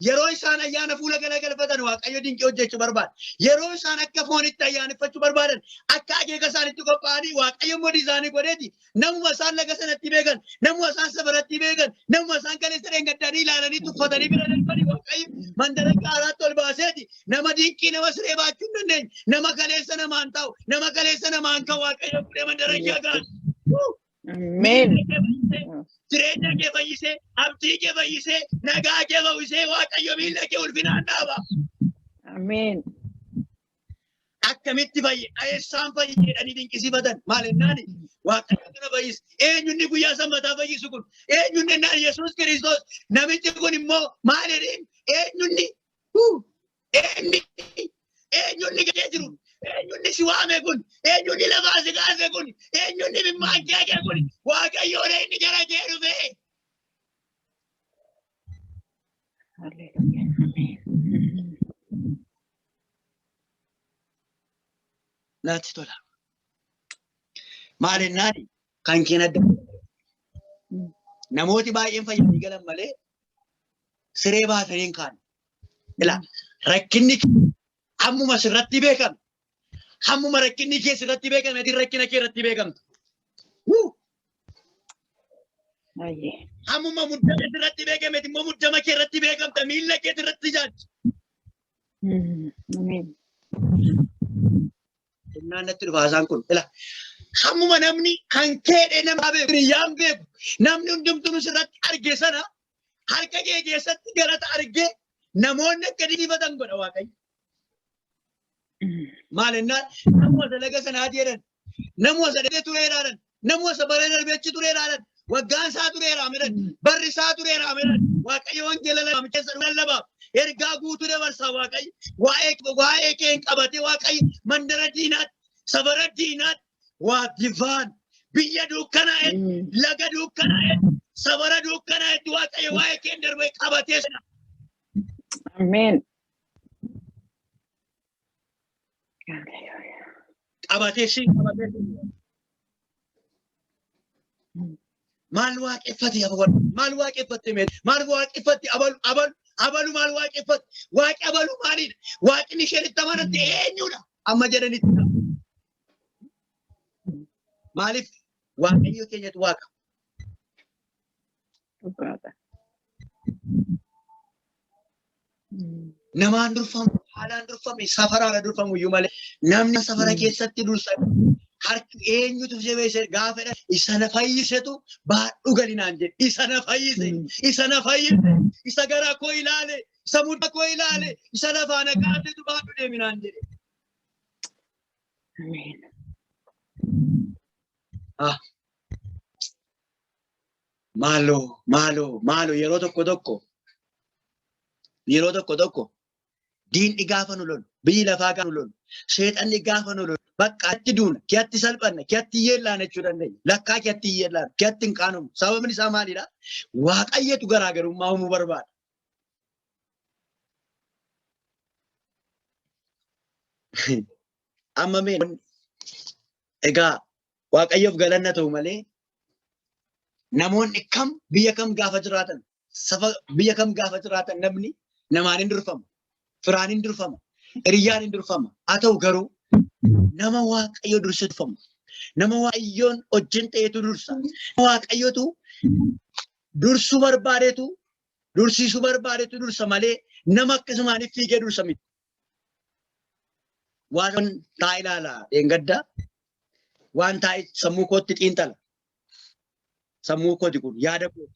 yeroo isaan ayyaana fuula galagalfatan Waaqayyo dinqii hojjechuu barbaada. Yeroo isaan akka foonitti ayyaaneffachuu barbaadan akka akeeka isaanitti qophaa'anii Waaqayyo immoo design godheeti. Namuma isaan laga sanatti beekan, namuma isaan safaratti beekan, namuma isaan kaleessa dheengaddanii ilaalanii tuffatanii bira darbanii Waaqayyo mandara gaaraatti ol baaseeti. Nama dinqii nama siree baachuu hin dandeenye, nama kaleessa namaan ta'u, nama kaleessa namaan ka'u Waaqayyo fuudhee mandara kee gaara. Ameen. Jireenya kee fayyisee, abdii kee fayyisee, nagaa kee fayyisee Waaqayyo miilla kee ulfinaan dhaaba. Ameen. Akkamitti fayye? Eessaan fayye jedhanii dinqisiifatan. Maal jennaani? Waaqayyo kana fayyise. Eenyunni guyyaa sanbataa fayyisu kun? Eenyunni jennaan Yesuus Kiristoos. Namichi kun immoo maal jedheen? Eenyunni? Eenyunni? Eenyunni gadee jiru? Eenyunni si waame kun? Eenyunni lafaa si kaase kun? Eenyunni imimmaan kee kee kun? Waaqayyoodha inni gara kee dhufe. Hallelujah. Ameen. Natti tola. Maal jennaan kan keen adda. Namooti baay'een fayyanii galan malee siree baatanii hin kaane. Ilaa rakkinni hammuma sirratti beekame, hammuma rakkinni kee sirratti beekame, ati rakkina kee irratti beekamta. Wuu! Baay'ee. Hammuma muddama sirratti beekame, ati immoo muddama kee irratti beekamta, miilla kee irratti ijaajja. Ameen. Innaan natti dhufa haasaan kun. Ilaa hammuma namni kan keedhe nama beeku, hiriyyaan beeku, namni hundumtuu sirratti arge sana harka kee keessatti galata argee namoonni akka dinqifatan godha Waaqayyo. Maal jennaan namuma isa laga sanaa jedhan, namuma isa darbee tureeraadhan, namuma isa bara darbee achi tureeraadhan, waggaan isaa tureeraa midhan, barri isaa tureeraa midhan, Waaqayyo wangeela lallabaa keessa lallabaaf ergaa guutuu dabarsaa Waaqayyo waa'ee kee hin qabate Waaqayyo mandara diinaatti, safara diinaatti, waa divaan biyya dukkanaa'e, laga dukkanaa'e, safara dukkanaa'etti Waaqayyo waa'ee kee hin darbee qabatee sana. Ameen. Hallelujah. Qabatee si qabatee si. Maal waaqeffate abalu? Maal waaqeffatte mee? Maal waaqeffatte abalu? Abalu abalu maal waaqeffatte? Waaqi abalu maalidha? Waaqni isheen itti amanatte eenyudha? Amma jedhanitti. Maaliif Waaqayyo keenyatu Waaqa. Dhugaadha. Namaan durfamu, haalaan durfamu, safaraan durfamu iyyuu malee namni safara keessatti dursa harki eenyutu jabeesse gaafa jedhan isa na fayyisetu baadhu galinaan jedhe. Isa na fayyise, isa na fayyise, isa garaa koo ilaale, isa muda koo ilaale, isa lafaa na kaasetu baadhu deeminaan jedhe. Ameen. Ah. Maaloo, maaloo, maaloo, yeroo tokko tokko diinni gaafa nu lolu, biyyi lafaa gaafa nu lolu, seexanni gaafa nu lolu, bakka atti duuna, kiyatti salphanna, kiyatti yeellaana jechuu dandeenya. Lakkaa kiyatti yeellaana, kiyatti hin qaanomu. Sababni isaa maalidha? Waaqayyotu garaagarummaa uumuu barbaada. Amma mee egaa Waaqayyoof galanna ta'u malee namoonni kam biyya kam gaafa jiraatan, safa biyya kam gaafa jiraatan, namni namaan hin durfamu, firaan hin durfama, hiriyyaan hin durfama. Haa ta'u garuu nama Waaqayyo dursa durfamu. Nama Waaqayyoon wajjin ta'etu dursa. Nama Waaqayyotu dursuu barbaadetu, dursiisuu barbaadetu dursa malee nama akkasumaan fiigee dursa miti. Waan taa ilaala dheengadda waan taa'e sammuu kootti xiinxala. Sammuu kooti kun yaada kooti.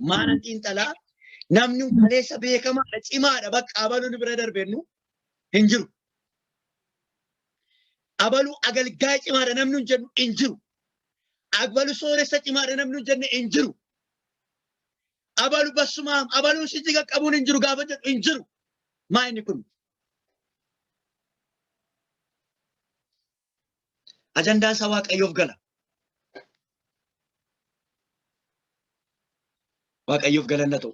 Maalan xiinxalaa? Namni kaleessa beekamaadha, cimaadha, bakka abaluun bira darbennu hin jiru. Abaluu agalgaa cimaadha namni hin jennu hin jiru. Abalu sooressa cimaadha namni hin jenne hin jiru. Abalu bassumaam abaluun sitti qaqqabuun hin jiru gaafa jedhu hin jiru. Maa inni kun? Ajandaan isaa Waaqayyoof gala. Waaqayyoof galanna ta'u.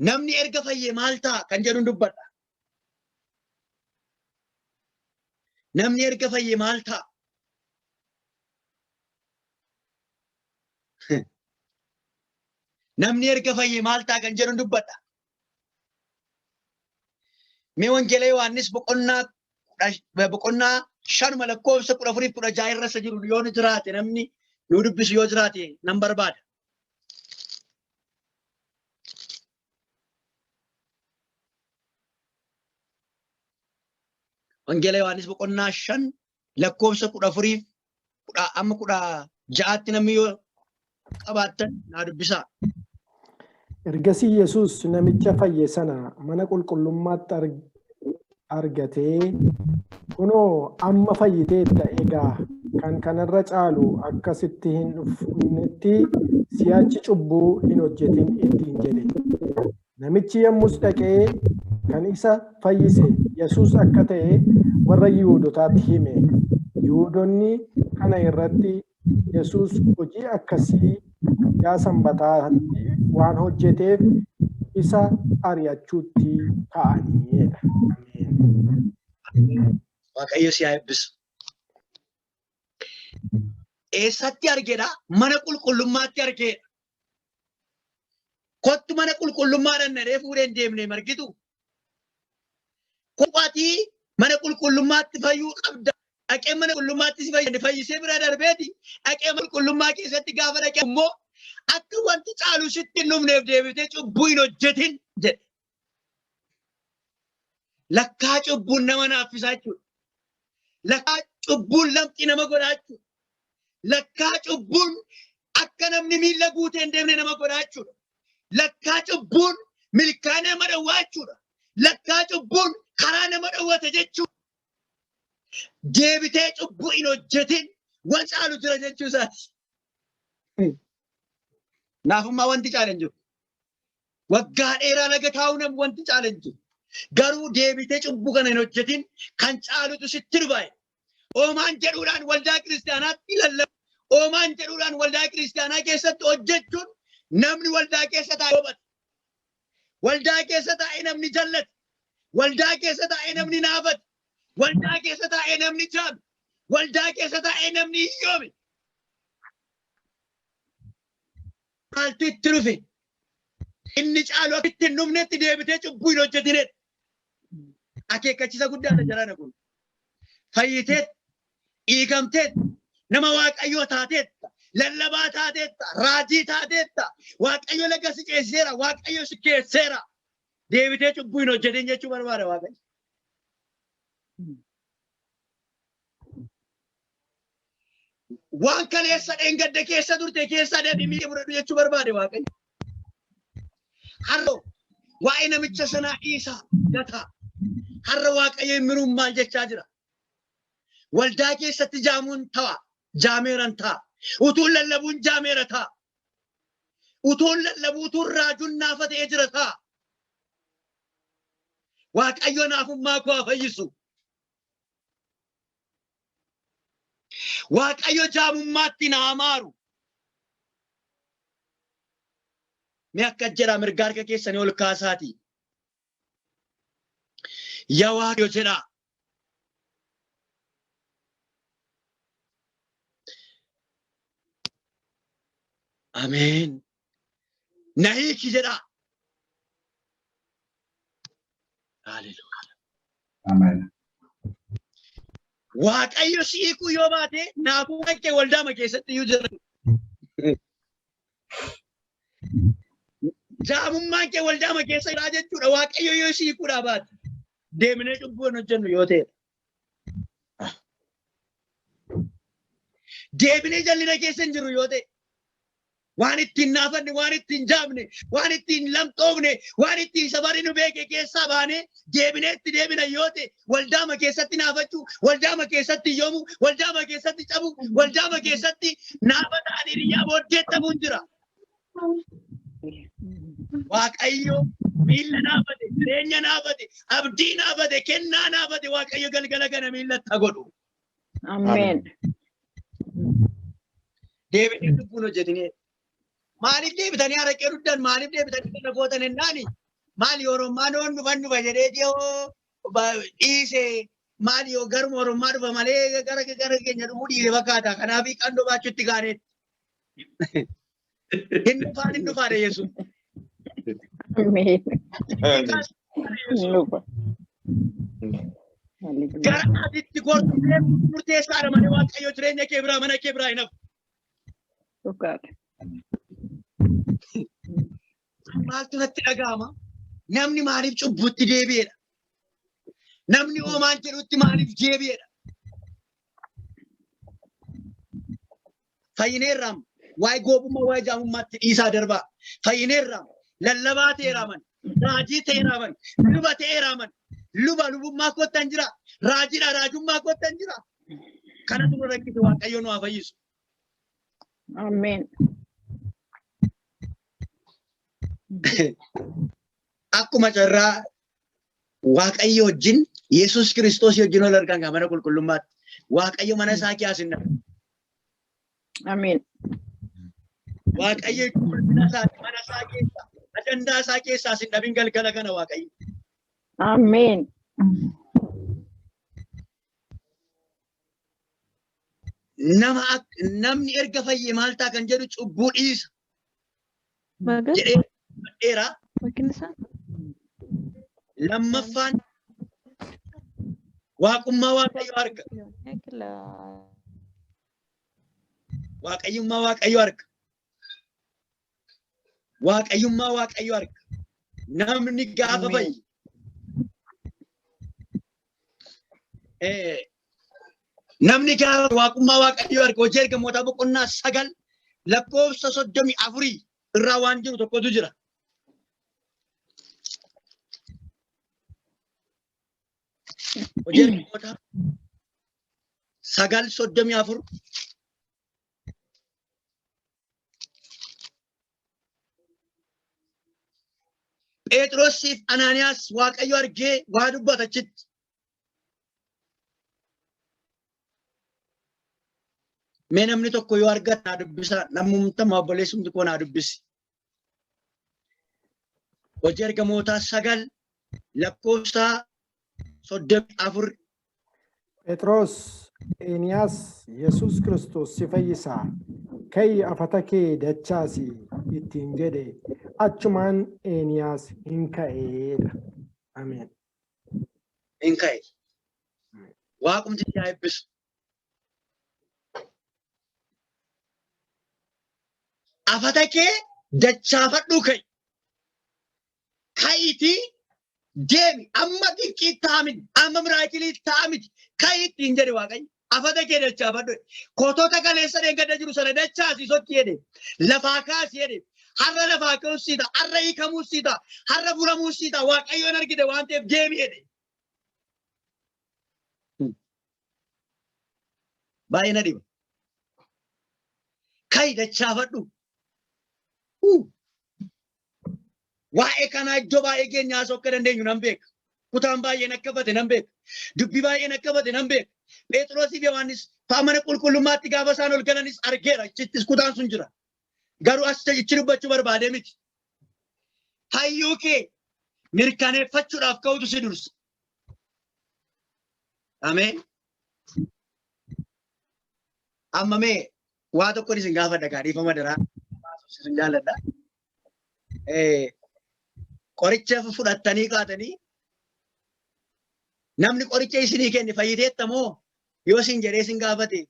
Namni erga fayyee maal ta'a kan jedhuun dubbadha. Namni erga fayyee maal ta'a? Namni erga fayyee maal ta'a kan jedhuun dubbadha. Mee Wangeela Yohaannis boqonnaa 5 lakkoofsa 14fi 16 irra isa jiru yoo ni jiraate, namni nu dubbisu yoo jiraate nan barbaada. Wangeela Yohaannis boqonnaa 5 lakkoofsa 14f kudha amma 16tti namni yoo qabaattan naa dubbisaa. Ergasii Yesuus namicha fayye sana mana qulqullummaatti argatee, "Kunoo amma fayyiteetta, egaa Kan kanarra caalu akka sitti hin dhufnetti si'achi cubbuu hin hojjetin ittiin jedhe. Namichi yommus dhaqee kan isa fayyise Yesuus akka ta'e warra Yihuudootaatti hime. Yihuudoonni kana irratti Yesuus hojii akkasii guyyaa Sanbataatti waan hojjeteef isa ari'achuutti ka'aniidha. Ameen. Waaqayyo si haa eebbisu. Eessatti argeedha? Mana qulqullummaatti argeedha. Kottu mana qulqullummaa dhannadhee fuudhee hin deemne margitu. Kophaatii mana qulqullummaatti fayyuu qabda. Dhaqee mana qulqullummaatti si fayyade fayyisee bira darbeeti. Dhaqee mana qulqullummaa keessatti gaafa dhaqee immoo akka wanti caalu sitti hin dhufneef deebitee cubbuu hin hojjetin jedhe. Lakkaa cubbuun nama naaffisaa jechuudha. Lakkaa cubbuun lamxii nama godhaa jechuudha. Lakkaa cubbuun akka namni miilla guutee hin deemne nama godhaa jechuudha. Lakkaa cubbuun milkaa nama dhowwaa jechuudha. Lakkaa cubbuun karaa nama dhowwate jechuudha. Deebitee cubbuu hin hojjetin waan caalu jira jechuu isaati. Naafummaa wanti caale hin jiru. Waggaa dheeraa laga taa'uu nam wanti caale hin jiru. Garuu deebitee cubbuu kana hin hojjetin kan caalutu sitti dhufa. Oomaan jedhuudhaan waldaa kiristaanaatti lallabu. Oomaan jedhuudhaan waldaa kiristaanaa keessatti hojjechuun namni waldaa keessa taa'ee hubata. Waldaa keessa taa'ee namni jallate. Waldaa keessa taa'ee namni naafate. Waldaa keessa taa'ee namni jaame. Waldaa keessa taa'ee namni hiyyoome. Maaltu itti dhufe? Inni caalu akka itti hin dhufnetti deebitee cubbuu hin hojjetinedha. Akeekkachiisa guddaadha jarana kun. Fayyiteet, dhiigamteet, nama Waaqayyoo taateetta, lallabaa taateetta, raajii taateetta, Waaqayyo laga si ceesiseera, Waaqayyo si keesseera. Deebitee cubbuu hin hojjetin jechuu barbaada Waaqayyo. Waan kaleessa dheengadda keessa turte keessa deebii miidhee fudhadhu jechuu barbaade Waaqayyo. Har'a waa'ee namicha sanaa dhiisaa gataa. Har'a Waaqayyo himmiruun maal jechaa jira? Waldaa keessatti jaamuun ta'a, jaameeran ta'a. Utuun lallabuun jaameera ta'a. Utuun lallabuu utuun raajuun naafa ta'ee jira ta'a. Waaqayyo naafummaa koo haa fayyisu. Waaqayyo jaamummaatti na haa maaru. Mee akka jedhaa mirga harka keessanii ol kaasaatii. Yaa Waaqayyo jedhaa. Ameen. Na hiiki jedhaa. Haleluuyaa. Ameen. Waaqayyo si hiikuu yoo baate naafummaan kee waldaama keessatti iyyuu jira. Jaamummaan kee waldaama keessa jira jechuudha. Waaqayyo yoo si hiikuudhaa baate deemnee cubbuu hin hojjennu yoo ta'e. Deebinee jallina keessa hin jirru yoo ta'e. Waan ittiin naafanne, waan ittiin jaamne, waan ittiin lamxoofne, waan ittiin safarri nu beeke keessaa baanee deebinee itti deebina yoo ta'e waldaama keessatti naafachuu, waldaama keessatti hiyyoomu, waldaama keessatti cabu, waldaama keessatti naafa ta'anii hiriyyaa booddeettamuun jira. Waaqayyo miilla naafate, jireenya naafate, abdii naafate, kennaa naafate Waaqayyo galgala kana miillatti haa godhu. Ameen. Deebitee cubbuun hojjetinee. Maaliif deebitanii araqee dhugdan? Maaliif deebitanii kana gootan jennaani? Maali Orommaan oon dhufan dhufa jedhee dhiyoo dhiise maali yoo garuma Orommaa dhufa malee gara gara keenya dhufuu dhiise fakkaata. Kanaaf qandoo baachuutti gaareetti. Hin dhufaan hin dhufaadha Yesuus. Ameen. Yesuus. Luba. Gara atitti gortu murteessaadha malee Waaqayyo jireenya kee biraa mana kee biraa hin hafu. Dhugaadha. Maaltu natti dhaga'ama? Namni maaliif cubbuutti deebi'edha? Namni oomaan jedhutti maaliif deebi'edha? Fayyineerraam waa'ee goobummaa waa'ee jaamummaatti dhiisaa darbaa. Fayyineerraam lallabaa ta'eeraaman, raajii ta'eeraaman, luba ta'eeraaman, luba lubummaa kottan jira, raajiidha raajummaa kottan jira. Kan Kanatu nu rakkise, Waaqayyo nu haa fayyisu. Ameen. Akkuma carraa Waaqayyo wajjin, Yesuus Kiristoos wajjin ol argan mana qulqullummaatti. Waaqayyo mana isaa keessaa hin Ameen. Waaqayyo ulfina isaati mana isaa keessa, ajandaa isaa keessaa sin dhabin galgala kana Waaqayyo. Ameen. Nama namni erga fayyee maal ta'a kan jedhu cubbuu dhiisa Magas jedhee dheeraa. makinsa Lammaffaan waaqummaa Waaqayyo arga. Ekla. Waaqayyummaa Waaqayyo arga. Waaqayyummaa Waaqayyo arga. Namni gaafa Ameen. fayye. Namni gaafa waaqummaa Waaqayyo arga, hojii ergamootaa boqonnaa 9 lakkoofsa 34 irraa waan jiru tokkotu jira. Hojii ergamootaa 9:34. Phexrosiif Anaaniyaas Waaqayyo argee waa dubbata achitti. Mee namni tokko yoo argate naa dubbisa. Namummaa obboleessumti koo naa dubbisi. Hojii ergamootaa 9 lakkoofsa 34. Phexros, "Eeniyaas, Yesuus Kiristoos si fayyisaa. Ka'i, afata kee dachaasi," ittiin jedhe. Achumaan Eeniyaas hin ka'eedha. Ameen. Hin ka'e. Waaqumti si haa eebbisu. Afata kee dachaafadhuu ka'i. Ka'iitii deemi. Amma dinqii ta'a miti. Amma miraakilii ta'a miti. Ka'i ittiin jedhe Waaqayyo. Afata kee dachaafadhu. Kotoota kaleessa deeggadda jiru sana dachaasi sochi jedhe. Lafaa kaasi jedhe. Har'a lafaa ka'uus sii ta'a. Har'a hiikamuus sii ta'a. Har'a furamuus sii ta'a. Waaqayyoon argite waan ta'eef deemi jedhe. Baay'ee na dhiba. Ka'i, dachaafadhu. Waa'ee kanaa iddoo baay'ee keenya haasa'uu akka dandeenyu nan beeka. Kutaan baay'een akka bate nan beeka. Dubbii baay'een akka bate nan beeka. Phexrosii fi Yohaannis fa'aa mana qulqullummaatti gaafa isaan ol galanis argeera. Achittis kutaan sun jira. Garuu as ichi dubbachuu barbaadee miti. Fayyuu kee mirkaneeffachuudhaaf ka'utu si dursa. Ameen. Amma mee waa tokko isin gaafadha gaa, dhiifama daraa. Isin jaalladha. Qoricha fudhattanii kaatanii namni qoricha isinii kenne fayyiteetta moo yoo isin jedhee isin gaafate,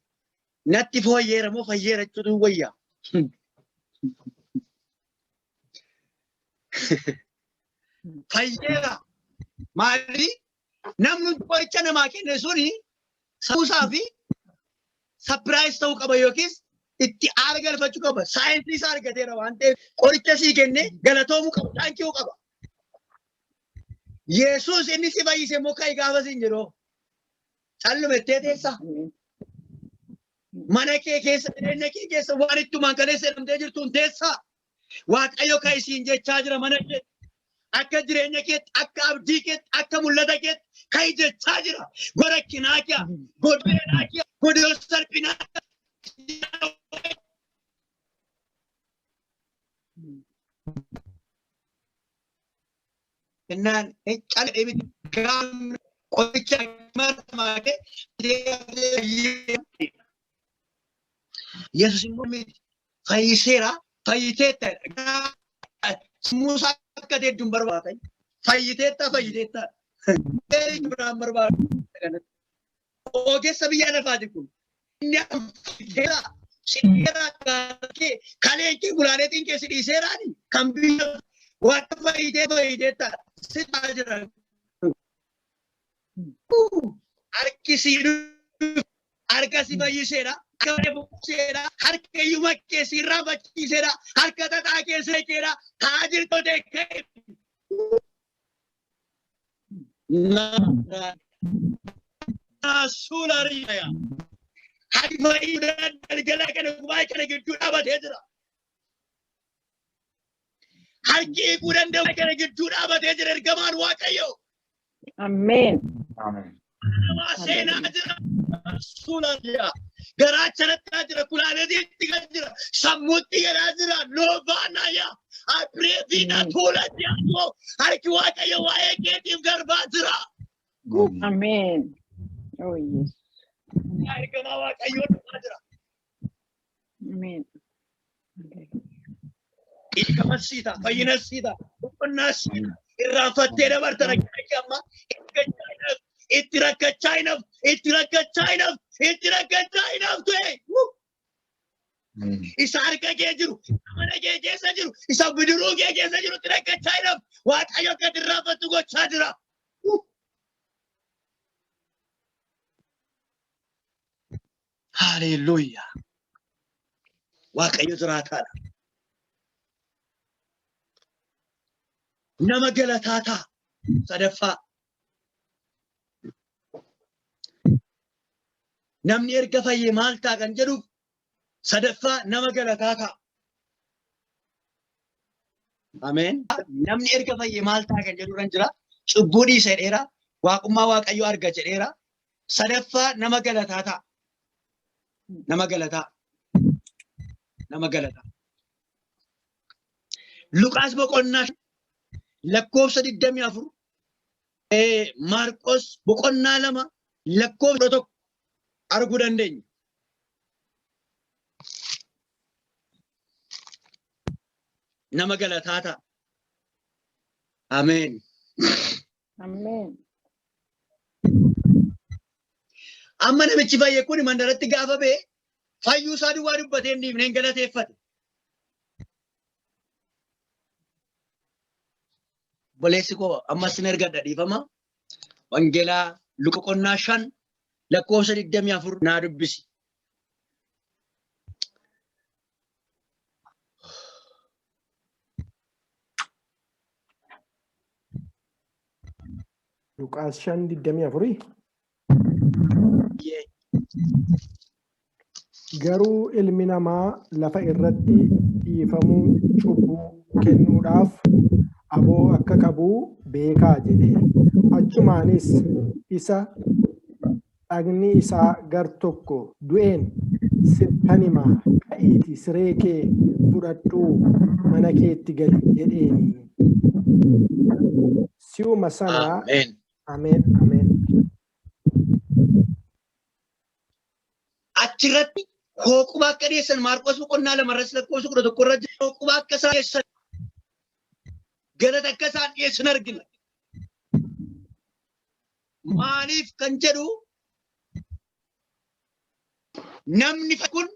natti fooyyeera moo fayyeera jechuutu wayya? Fayyeera. Maali? Namni qoricha namaa kenne suni sammuusaa fi surprise ta'uu qaba yookiis itti aara galfachuu qaba. Saayinsii isaa argateera waan ta'eef qoricha sii kenne galatoomuu qaba. Thank you qaba. Yesuus inni si fayyise immoo ka'i gaafa siin jedhu callumettee teessaa. Mana kee keessa, jireenya kee keessa waan ittumaan kaleessa jedhamtee jirtuun teessaa. Waaqayyo ka'i siin jechaa jira mana kee. Akka jireenya keetti, akka abdii keetti, akka mul'ata keetti ka'i jechaa jira. Godha kinaa kee, godheenaa kee, godhoo salphinaa. Innaan calqee miti gaafni qoricha maramaa kee. Yesus immoo miti, fayyiseera, fayyiteetta. Sammuu isaa akka ta'e hedduun barbaada. Fayyiteetta, fayyiteetta. Biraan barbaadu. Ogeessa biyya lafaati kun. Inni fayyiteera. Siseera kee kaleen kee gulaaneetiin kee si dhiiseeraani kan biyya waaqa fayyitee fayyiteetta si ta'a jira. Harki si harka si fayyiseera. Harka buqseera. Harka hiyyuma kee si irraa fachiiseera. Harka xaxaa kee si keera. Taa jirtu ta'e ka'e. Suulariya. Harki fayyuu danda'u galgala kana gubaa kana gidduu dhaabatee jira. Harki hiikuu danda'u kana gidduu dhaabatee jira ergamaan Waaqayyoo. Ameen. Ameen. Namaa seenaa jira. Suulaan garaacha nattaa jira, kulaaleetiitti kan jira, sammuutti galaa jira, loobaanaya, abireefiina tuula jira, harki Waaqayyo waa'ee keetiif garbaa jira. Ameen. Oh, yes. Ergamaa Waaqayyoo dhufaa jira. Ameen. Hiikamas siita, fayyinas siita, boqonnaas siita, irraanfattee dabarta rakkina kee amma itti rakkachaa hin haftu, itti rakkachaa hin haftu, itti rakkachaa hin haftu, itti rakkachaa hin haftu. Isa harka kee jiru, isa mana kee keessa jiru, isa bidiruu kee keessa jiru itti rakkachaa hin haftu. Waaqayyo akka ati irraanfattu gochaa jira. Haleluuyaa. Waaqayyo jiraataadha. Nama galataa ta'a. Sadaffaa. Namni erga fayyee maal ta'a kan jedhuuf sadaffaa nama galataa ta'a. Ameen. Namni erga fayyee maal ta'a kan jedhu irra jira. Cubbuu dhiisa jedheera. Waaqummaa Waaqayyoo arga jedheera. Sadaffaa nama galataa ta'a. Nama galataa. Nama galataa. Luqaas boqonnaa lakkoofsa 24, Maarqos boqonnaa 2 lakkoofsa 11 arguu dandeenya. Nama galataa ta'a. Ameen. Ameen. Amma namichi fayye kun mandaratti gaafa ba'e fayyuu isaa duwwaa dubbatee hin dhiifne, hin galateeffate. Obboleessi koo ammas sin ergadha dhiifama. Wangeelaa Luqa boqonnaa 5 lakkoofsa 24 naa dubbisi. Luqaas 5:24. Yee. Garuu ilmi namaa lafa irratti dhiifamuu cubbuu kennuudhaaf aboo akka qabu beekaa jedhe. Achumaanis isa dhagni isaa gar tokko du'een, "Sittan himaa, ka'iitii siree kee fudhadhuu mana keetti gali" jedheeni. Si'uma sana Ameen. Ameen, ameen. Achirratti hooquba akka dhiyeessan Maarqos boqonnaa 2 irratti lakkoofsa 11 irra jira. Hooquba akka isaan dhiyeessan, galata akka isaan dhiyeessan argina. Maaliif kan jedhu, namni kun,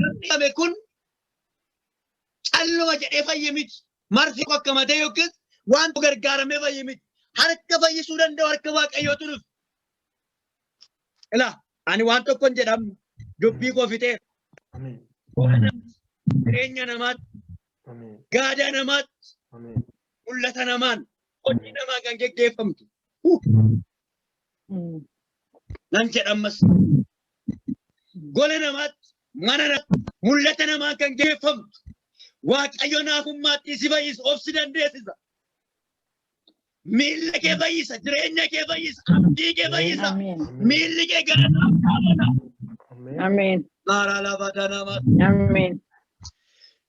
namni fayye kun calluma jedhee fayye miti. Marfi akka matee yookiis waan gargaaramee fayye miti. Harka fayyisuu danda'u harka Waaqayyootu dhufe. Ilaa, ani waan tokko hin jedhamu, dubbii koo fixeera. Ameen. Jireenya namaatti, Ameen. gaadaa namaatti, Ameen. mul'ata namaan, hojii namaa kan geggeeffamtu. Nan jedhammas. Gola namaatti, mana namaatti, mul'ata namaa kan geggeeffamtu. Waaqayyo naafummaatti si fayyisa, of si dandeessisa. Miilla kee fayyisa, jireenya kee fayyisa, abdii kee fayyisa. Ameen. Miilli kee gara naaf dhaabata. Ameen. Ameen. Maaraa lafa namaa. Ameen.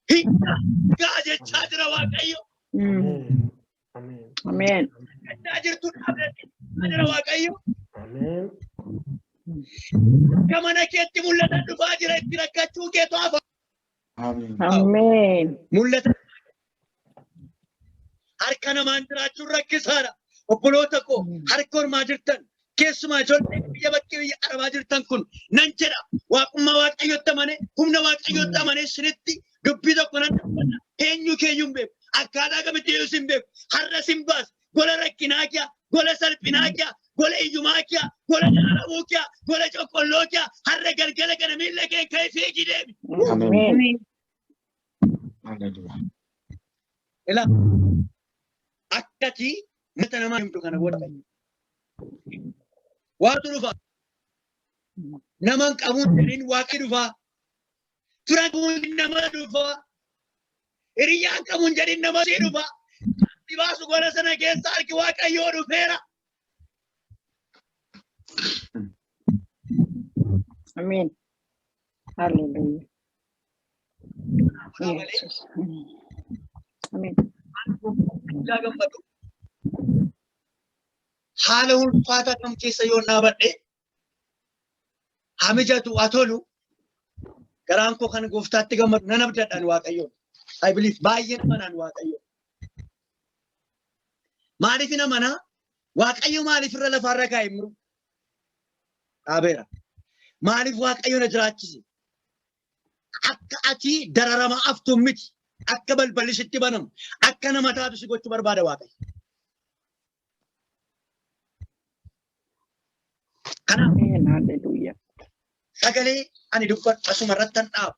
Hiikaa jechaa jira Waaqayyo. Ameen. Ameen. Ameen. Jechaa jirtu dhaabbatee jira Waaqayyo. Ameen. Akka mana keetti mul'ata dhufaa jira, itti rakkachuu keetu hafa. Ameen. Ameen. Mul'ata harka namaan jiraachuun rakkisaadha. Obboloota koo, harka ormaa jirtan, keessumaa ijoollee biyya bakkee biyya arabaa jirtan kun, nan jedha, waaqummaa Waaqayyotti amane, humna Waaqayyotti amane, isinitti dubbii tokko nan dubbadha. Eenyu keeyyuu hin beeku. Akkaataa kamitti eenyus hin beeku. Har'a sin baas gola rakkinaa kiya, gola salphinaa kiya, gola iyyumaa kiya, gola daaramuu kiya, gola coqqolloo kiya, har'a galgala kana miilla kee ka'ee fiigii deemi. Ameen. Hallelujah. Ilaa, akkati mata namaa himtu kana booda waatu dhufa. Nama hin qabuun jedhin waaqni dhufaa. Fira qabuun nama dhufaa. Hiriyyaan qabuun jedhin nama sii dhufaa. Si baasu gola sana keessa harki Waaqayyoo dhufeera. Ameen. Hallelujah. Malee Yesus. Ameen. guddaa gammadu. Haala ulfaataa kam keessa yoo dhaabadhe haa mijatu haa tolu, garaan koo kan gooftaatti gammadu nan abdadhaan Waaqayyoon. I believe, baay'een amanaan Waaqayyoon. Maaliif hin amanaa? Waaqayyo maaliif irra lafaarra kaa'e miru? Dhaabeera. Maaliif Waaqayyo na jiraachise? Akka ati dararama aftuun miti. Akka balballi sitti banamu. Akka nama taatu si gochuu barbaada Waaqayyo. Kanaaf Ameen. Hallelujah. sagalee ani dubbadhu asuma irratti kan dhaabu.